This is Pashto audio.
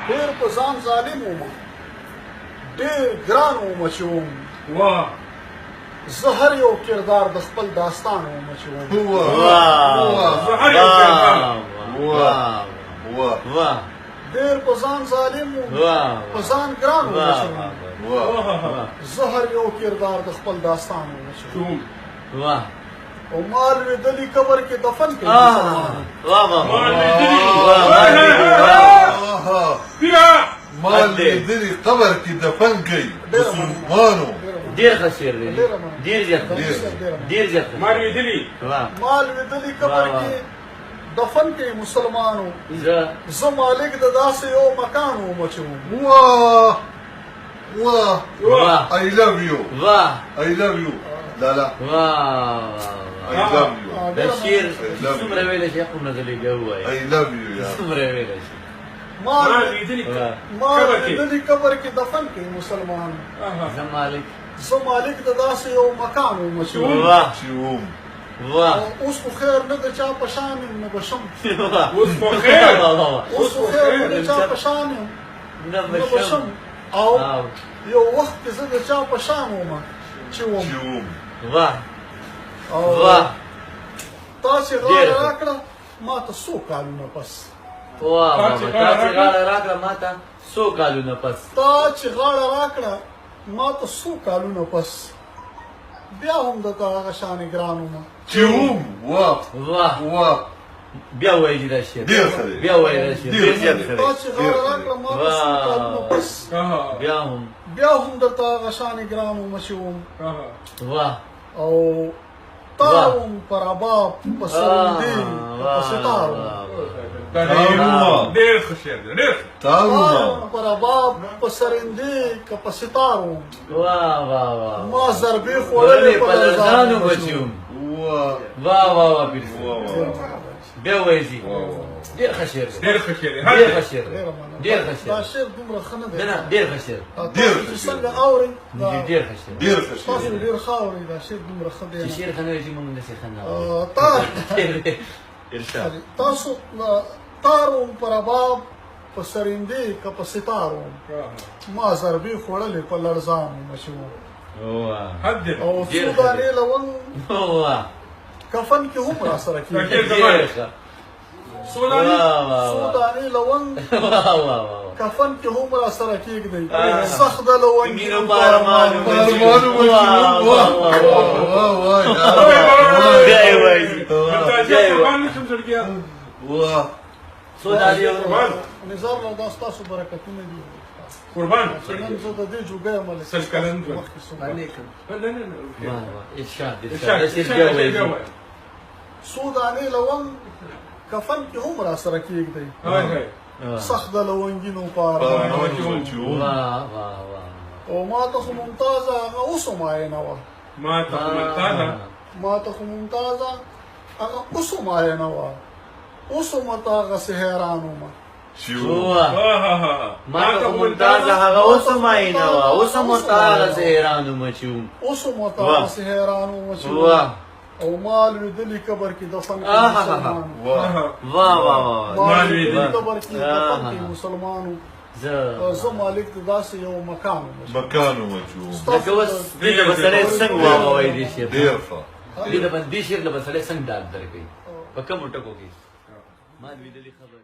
ډېر په ځان ظالم وم، ډېر ګران وم چې وم. واه. زه هر یو کردار د خپل داستان وم چې وم. واه. زه هر یو کردار. واه واه. ډېر په ځان ظالم وم، په ځان ګران وم چې وم. زه هر یو کردار د خپل داستان وم چې وم. او ما لوېدلي قبر کې دفن کړي مسلمانو. ما لوېدلي قبر کې دفن کړي مسلمانو. ډیر ښه شعر دی، ډیر زیات، ډیر زیات. ما لوېدلي، ما لوېدلي قبر کې دفن کړي مسلمانو. زه مالک د داسې یو مکان وم چې وم. واه واه. واه. I love you. واه. I love you. لالا. واه. I love you. د شعر څومره ویلی شي هومره ځلې بیا ووایه. I love you یار. څومره ویلی شي. ما ما لوېدلي ما قبر کې لوېدلي قبر کې دفن کړي مسلمانو. زه مالک، زه مالک د داسې یو مکان وم چې وم. واه. چې وم. واه. اوس خو خیر نه د چا په شان یم، نه به شم. اوس خو خیر، اوس خو خیر نه د چا په شان یم، نه نه به شم. او یو وخت کې زه د چا په شان وم چې وم. چې وم. واه. او واه. تا چې غاړه راکړه ما ته څو کالونه پس. واه واه. تا چې غاړه راکړه ما ته څو کالونه پس. تا چې غاړه راکړه ما ته څو کالونه پس، بیا هم د تا هغه شانې ګران وم چې وم. واه. واه. واه. بیا وایي چې دا شعر ډېر ښه دی. بیا وایي دا شعر ډېر زیات ښه تا دی. چې غاړه راکړه ما ته څو کالونه پس، بیا هم، بیا هم درته هغه شانې ګران وم چې وم. واه. او تار وم په رباب، په سرندې، په ستار وم. ډېر ښه شعر دی، ډېر. تار وم په رباب، په سرندې، که په ستار وم. واه واه واه. ما ضربې خوړلې په لړزانو بچي وم. واه واه واه واه. پیر صاحب بیا وایي چې ډېر ښه شعر دی، ډېر ښه شعر دی، ډېر ښه شعر دی، ډېر ښه شعر. دا شعر دومره ښه نه دی. نه نه، ډېر ښه شعر. ډېر چې څنګه اورئ، ډېر ښه شعر، ډېر ښه شعر. تاسو ډېر ښه اورئ. دا شعر دومره ښه دی چې شعر ښه نه وي چې موږ داسې ښه نه اورو. تار ارشاد. تاسو تار وم په رباب، په سرندې، که په ستار وم. ما ضربې خوړلې په لړزان وم چې وم. او څو دانې لونګ کفن کې هم را سره کېږي. څو دانې، څو دانې لونګ کفن کې هم را سره کېږدئ. سخت د لونګینو په ارمانو. واه واه. بیا یې وایي. قربان نشم زړګیا. واه. څو دانې. نظار له، دا ستاسو برکتونه دي. قربان. چې نن زه د دې جوګه یم. سل کلن ژوند. علیکم. نه نه نه. واه واه. ارشاد ارشاد. بیا وایي. څو دانې لونګ کفن کې هم را سره کېږدئ. سخت د لونګینو په ارمانو. واه واه واه. او ما ته خو ممتازه هغه اوس هم آینه وه. ما ته خو ممتازه، ما ته خو ممتازه هغه اوس هم آینه وه. اوس هم ورته هغسې حیران وم. ما ته خو ممتازه هغه اوس هم آینه وه. اوس هم ورته هغسې حیران وم چې وم. اوس هم ورته هغسې حیران وم چې وم. او ما لوېدلي قبر کې دفن کړي مسلمانو. واه واه واه واه. ما لوېدلي قبر کې دفن کړي مسلمانو. زه مالک د داسې یو مکان وم. مکان وم چې وم. لکه اوس دې ته به سړی څنګه واه واه وایي دې شعر؟ ډېر ښه. دې ته به، دې شعر له به سړی څنګه ډاډ درکوي؟ په کومو ټکو کې؟ ما لوېدلي خبر